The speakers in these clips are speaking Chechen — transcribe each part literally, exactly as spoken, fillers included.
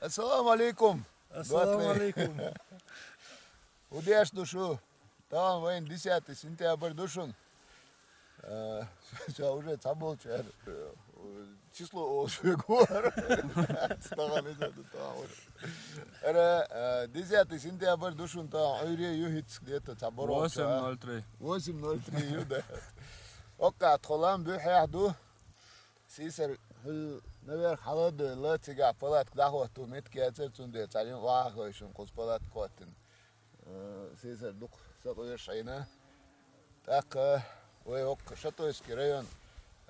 Ассаламу алейкум. Ассаламу алейкум. Удеш ду шу. Тахана вайн десятый сентябрь ду шун. Э, ша уже цхьа болчу эр, э, число олуш вегу эр. Стаган иза ду тахана уже. Эр, э, десятый сентябрь ду шун тахана, Ӏуьйре ю хӀицца где-то цхьа боро. Восемь ноль три. Восемь ноль три ю, да. Окка, тхо лам буьхьехь ду. Сийсар хӀуьл наверх хьала а девлла, цигахь палатка дӀахӀотту меттиг яцара, цундела цхьа жима вахахойшина кхуза палатка хӀоттина. Э, Сийсар дукха сакъоьруш Ӏийна. ТӀаккха вай хӀокху Шатойский район,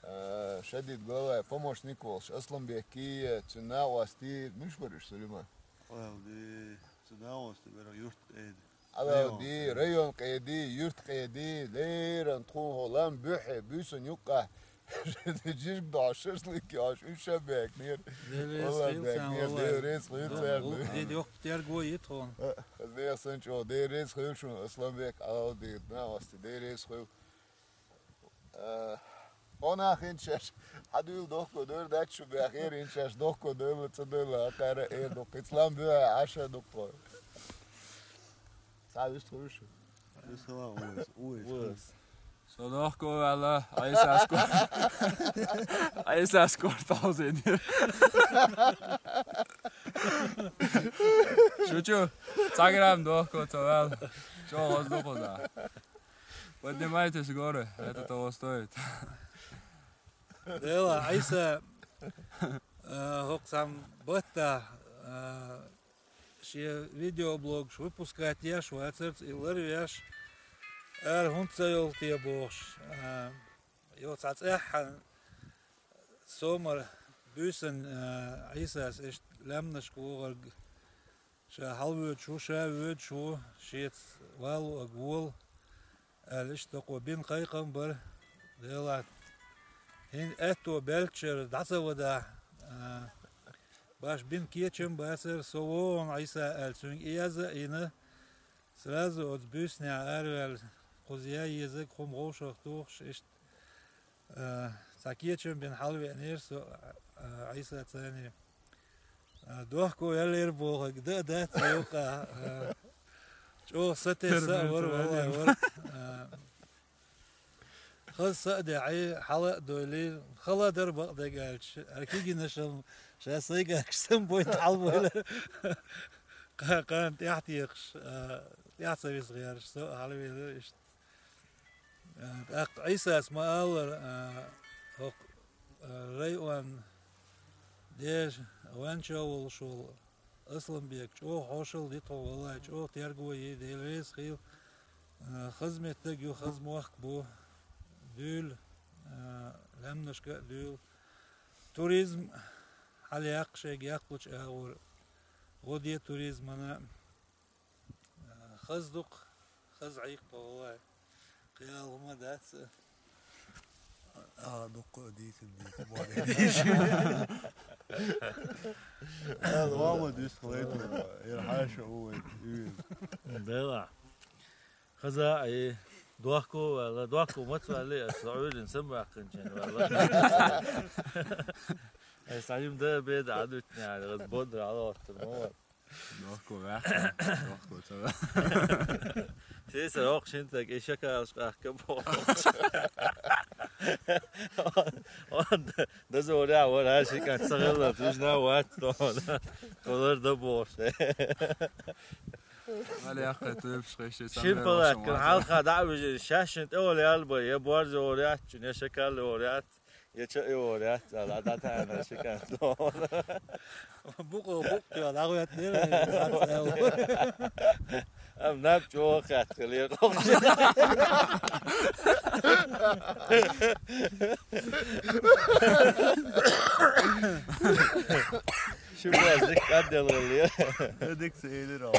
э, Шадид главай помощник волуш Асланбеккий, цуьнан накъостий, муьлш бара уьш, Сулейман? Алавди, цуьнан накъостий бара юрт къеди. Алавди, район къеди, юрт къеди, леррина тхуна хӀо лам буьхье, буьйсанна юккъахь. Жижиг дохьуш, шашлык йохьуш, уьш ша баьхкинера. Дела реза хуьлда царна, валлахӀи. Дела реза хуьлда царна. Дела йоккха терго йи тхуна. Хаза санна чӀогӀа Дела реза хуьлда шуна, Асланбек, Алавди, накъостий, Дела реза хуьлда. Э, хьо нах хӀинца шаьш хьан дуьйла дохко дойла дац шу баьхера, хӀинца шаьш дохко дойла, ца дойла, хӀокхара эр ду, кхин цлам буьгӀа Ӏаша дуккхо. Цхьа вистхуьлуш. Вист хила, увес, увес. Со дохко ваьлла, Ӏийсас кор-, Ӏийсас корта хьовзийна. Шу чу, цхьа грамм дохко ца ваьлла. ЧӀогӀа хоза ду кхузахь. Поднимайтесь, горы, это того стоит. Дела, Ӏийса, а, хӀокху цхьана баттахь, а, шен видеоблогаш выпускать еш вацара, и ларвеш, ара хӀунда ца йолу те бохуш, а, йо цхьа цӀеххьана сомара буьйсанна, а, Ӏийсас иштта лаьмнашка вогӀург Ша хьалавоьдуш ву, ша воьдуш ву, шеца валлалург волу, аьлла, иштта дакъо бина кхайкхам бара. Делахь, хӀинца аьтто баьллачара дӀа ца вадахь, а, баш бина кечам бацара, со вогӀу Ӏийса аьлла, цуьнга и яза а йина, сразу оцу буьйсанехь араваьлла, кхуза яй езарг хӀума вовшах тухуш, иштта А, цхьа кечам бина хьалавеанера со, а, Ӏийса царний. А, дохко яьллера бохург дан а дац, юкъа, а, чӀогӀа сатесса а вара, валлай, вара. А, хаза са а де, Ӏе, хьала а дойлий, хала а дара бакъдерг аьлча, а кигинашам ша сайгахкаш санна бойта хьалабойлара. Кха-, кхана тӀаьхьа техаш, а, тӀаьхьа ца виса гӀерташ, со а хьалавелира иштта. Э, тӀаккха Ӏийсас ма-аллара, э, хӀокху, э, район дежа ванча волуш волу Асланбек чӀогӀа хьошалла ди тхо, валлай, чӀогӀа терго йи, Дела реза хила. Э, хаза меттиг ю, хаза мохк бу, дуьйла, э, лаьмнашка а дуьйла. Туризм хьалаяккха шайга яккхалучу агӀор, гӀо де туризмана. Хаза дукха, хаза Ӏийкхо валай. Кхиал хӀума дац. А, дукха дийцина, дийцина, ма дийцина. Ала, ма дийцина, хилайта, яра хьаша у вай, уьйла. Дела. Хаза а и, дохко а ваьлла, дохко маца ваьлли, аса Ӏуьйрина самаваьккхинчен ваьлла. Ай, сахьим да беда Ӏадуьтне, ала, хаза бодра Ӏалахьтар, ма ваьлла. Дохко ваьхна, дохко ца ваьхна. Сийсара хӀокху шина стага и шакалаш къахка бохуш. Он, он дозорехь вара, ши кӀант ца хилла, туьжна вац тхуна. Кхолар дан бохуш. Али яккхий туьйпаш хиши, шин палаткан хьалха дӀа а вижина, шаьшшина тӀе ола ял бай, я борзе ола яц, я шакал ола яц. Я ча и вара, яц, ала, дӀатаьхьна ши кӀант. Букъо букъ чохь дӀахӀоьттинера, цхьацца аьлла. Ам наб чӀогӀа хаьтталера. Ши баз дика кӀадделла. Дика ца элира.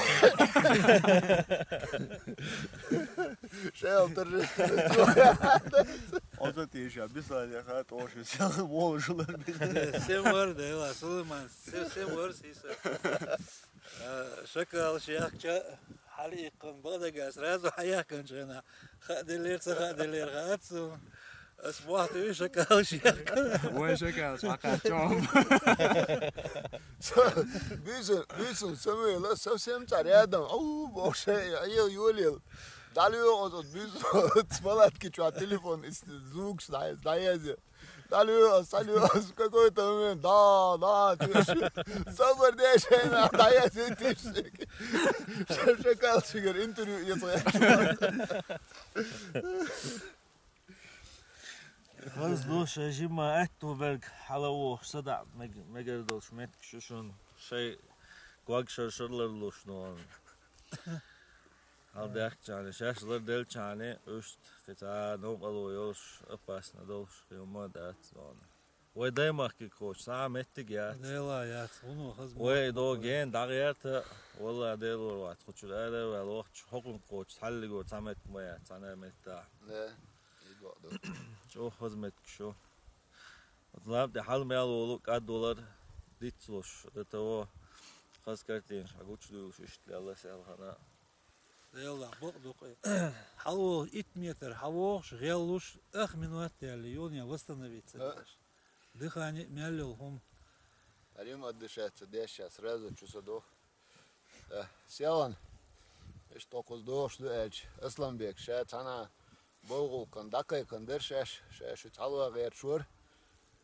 Шел тар. Оцо тийша, бисалеха, тӀоша сел волуш лар бина. Сем вар, да, ила, Сулайман, се-, сем вар, сиса. А, шакал шехча, хьалииккхун, бадага сразу хьаяхканча хана. Хаделлер, ца хаделлер, хаацу. Ас бохьтуьйша калшах. Вай шакал шакал чом. Буьйсан, буьйсан Самуила совсем цхьа рядом. Ау, бохуш, айел йолел. ДӀалуьйгӀу оцу буьйсан, оцу палатки чохь телефон, звукаш дӀа-, дӀаязъе. ДӀалуьйгӀу, дӀалуьйгӀу, какой-то момент, да, да, теши. Собар де шайна, дӀаязъе, теши. Ша-, шакал шигара интервью эцахь. Хаза ду, шайн жимма аьтту берг хьала вохуш, садаӀа мег-, мегар долуш меттиг шу шуна, шайн гог шар-шарлар луш нуна. Хьала даьхкичахьана, шаьш лар делчахьана, уьшта кхин цхьа новкъарло йолуш, опасно долуш, хӀума дац нуна. Вай даймахкиг кхочу, цхьа а меттиг яц. Дела яц, вуно хаза Вай мо-, до ген дӀагӀерта, валла Делора вац, кхучуьра ара а ваьлла, вахча хӀокхунна кхочу, цхьаллигора цхьа меттиг ма яц, цхьана а меттахь. Да, и бакъ ду. ЧӀогӀа хаза меттиг шу. Оцу лам тӀе хьала мел волу кӀадвалар дицлуш, до того хаза картинаш хьан гучудуьйлуш иштта лелла селхана. Делла, бакъ ду-кх и. Хьалаволу итт метр хьавогӀуш, гӀеллуш, ах минот яьлла, юна я восстановиться Да. деш. Дыхание мел йолу хӀума. Арим отдышаться деш, сейчас сразу чу са ду. Э, Селан, иштта кхуза дохуш ду аьлча, Асланбек, ша цхьана бовгӀулкхан дӀакхайкхина дара шаьш, ша шуьца хьалаван гӀерташ вара.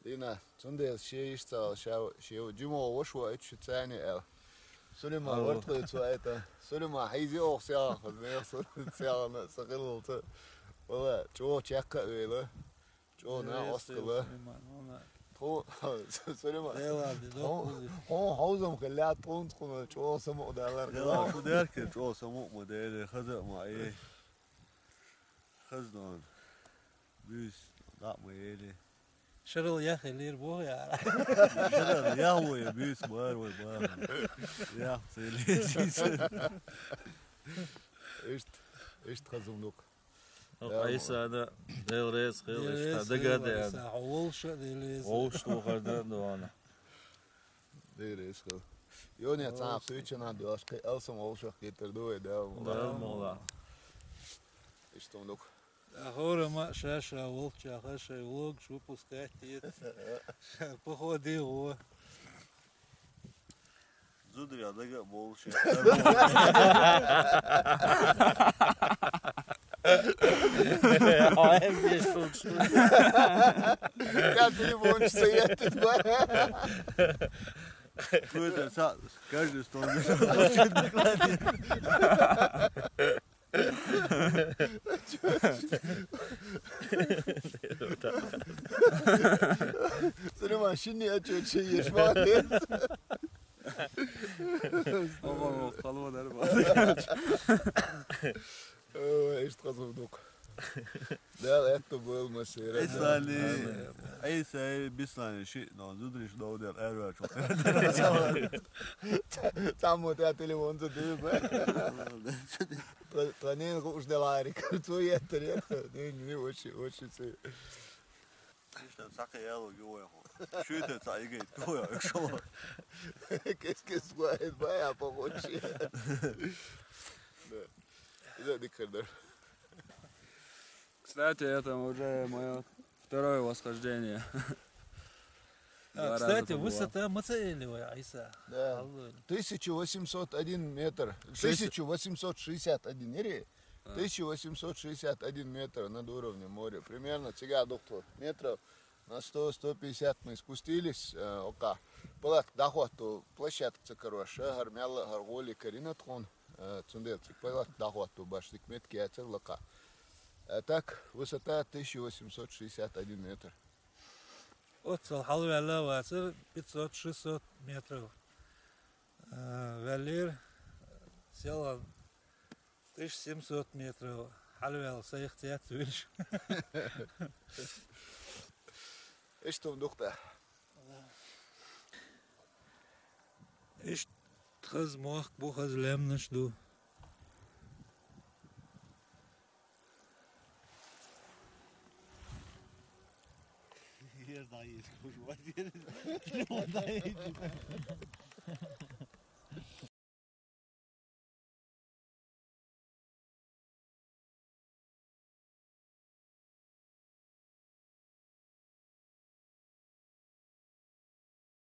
Дина, цундела шен йиш ца Ӏала, ша, шен жимогӀа ваша ваийту шу царне аьлла. Сулима Алло. вартхуьйцу ваита. Сулима хьийзи оха Селан хаза мех су, Селана са хиллалца. Вала, чӀогӀа чекка а вела. ЧӀогӀа накъостала. Сулима, ну, на. Тху, Сулима. Делан, де, Тху, доккхузи. Тху, хьовзам хилла, тхун, тхуна чӀогӀа самукъадалар. Делан, шу деркира чӀогӀа самукъа ма дели, хаза а ма Ӏе. Хаза дона. Буьйса дӀа а ма ели. Шарал яхъеллера боху яра. Шарал яхъо я буьйса бара вай бара. Яхъ ца ели. Иштта, иштта хаза ду-кх. Хьо Айсана, Дела реза хила, Дела иштта реза хила, дагадеана. Айса, хьо волуш а Дела реза. Вовшах тухар дан а дона. Дера ишхала. Йоне цхьа кхечанхьа доьлхуш, кхин алсам вовшах гиттар ду вай, Дала мукъ лахь. Дала мукъ лахь. Иштта ма ду-кх. ХӀора ма ша-ша волчаха шайн влог выпускать ет. Ша походе гӀо. Зударий дага а болуш. Хьо эм беш хӀума шу. Я телефончик ца еттит бара. Куда са-, каждый стол. Сулейман, шинне отчет чу еш, молодец. Ого, халонар бар. Ой, иштта хаза ду-кх. Дала аьтту бойла массеран. Ай, Сали. Амин. Ай, Сали, Бислани, ши, но, зударий дов дер, эрвар чу. Там вот я телефон задаю, бля. Тва-, тванин гуш деларик. Цу еттер, еттер. Не, не, очень, очень цу. Иштта цхьа кхин яло гиво яхо. Шуьйта цхьа игайт гиво яхо, шо. Кес-кес гуайт, бая, похочи. Да. Иза диккар дар. Кстати, это уже моё второе восхождение. А, Два раза кстати, подряд. Высота мацаели вай, Айса? Да. Алло. Тысяча восемьсот один метр. Шесть- Тысяча восемьсот шестьдесят один, ири? А. Тысяча восемьсот шестьдесят один метр над уровнем моря. Примерно цига духту метров на сто, сто пятьдесят мы спустились, э, ока. Палатка дӀахӀотто площадка ца карош, хӀара мелла а хӀара гӀоли карина тхуна, э, цундела цига палатка дӀахӀотто баш дика меттиг яцара лакха. А так, высота тысяча восемьсот шестьдесят один метр. Оццал хьалаваьлла вацара пятьсот-шестьсот метров. А, ваьллера, села тысяча семьсот метров хьалаваьлла, сайх цец вилш. Иштта хӀума ду-кх тӀе. Иштта хаза мохк бу, хаза лаьмнаш ду. Ерда есть, уж вот ерда.